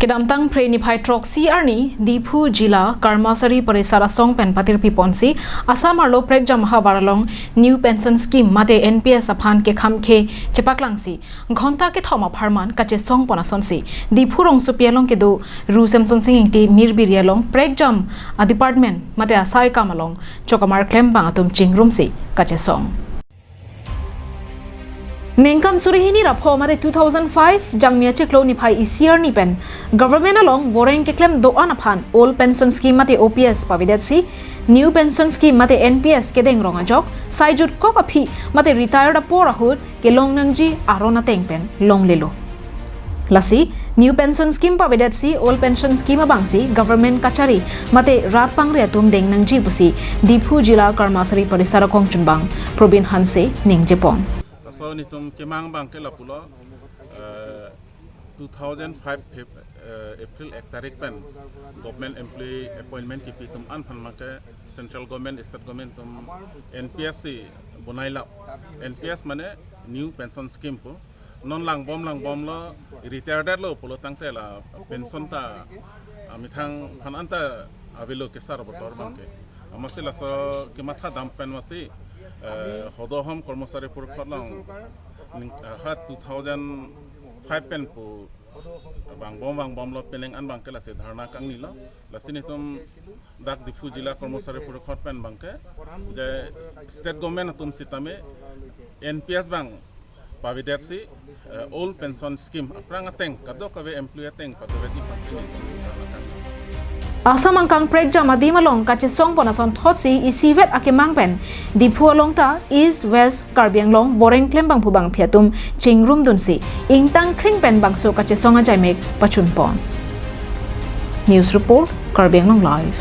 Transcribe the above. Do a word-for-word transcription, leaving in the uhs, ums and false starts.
Kedamtang Phre niphai throksi arni Diphu Jila Karmasari Parisar asong pen patirpi ponsi Assam arlo prekjam havar along New Pension Scheme mate N P S aphan kekhamkhe chepaklangsi ghonta kethom apharman kachesong pon asonsi Diphu rongsopi along kedo Ru Semsonsing Ingti Mirbiri along prekjam a department mate asai kam along chokamar klembang atum chingrumsi kachesong. Ningkan suri hini ra pho mate two thousand five Jangmi achiklo niphai isi arni pen government along voreng keklem do-an aphan Old Pension Scheme mate O P S pavedetsi New Pension Scheme mate N P S kedeng rong ajok sai jutkok aphi mate retired apor ahut kelong nangji aron ateng pen longlelo. Lasi New Pension Scheme pavedetsi Old Pension Scheme abangsi government kachari mate rat pangri atum deng nangji pusi Diphu Jila Karmasari Parisar akongchunbang Probin Hanse ningjepon. Laso nelitum kemang abangke lapulo, eh, two thousand five Feb-, eh, April ek tarik pen government employee appointment kipi atum an aphan abangke central government, state government atum N P S si bonai lap. N P S mane New Pension Scheme pu. Non langbom langbomlo, retired lo pulo tangte la pension ta, ah, methang aphan anta avelo kesar botor abangke. Amatsi laso kematha dam pen amatsi, eh, Hodo Hom Karmasari Porikhod along ning, ah, ha two thousand five pen pu vangbom vangbomlo penang an abangke lasi dharna kangnilo. Lasi nelitum dak Diphu Jila Karmasari Porikhod pen abangke je state government atum sitame N P S abang pavedetsi, eh, Old Pension Scheme aphrang ateng kadokave employee ateng padovedetji aphansi nelitum dharna kang. Assam angkang prekjam adim along kachesong pon ason thotsi isivet akemang pen Diphu along ta East West Karbi Anglong voreng klembang pu bangphi atum chingrumdunsi ingtang kring pen bangso kachesong ajaimek pachunpon. News report, Karbi Anglong Live.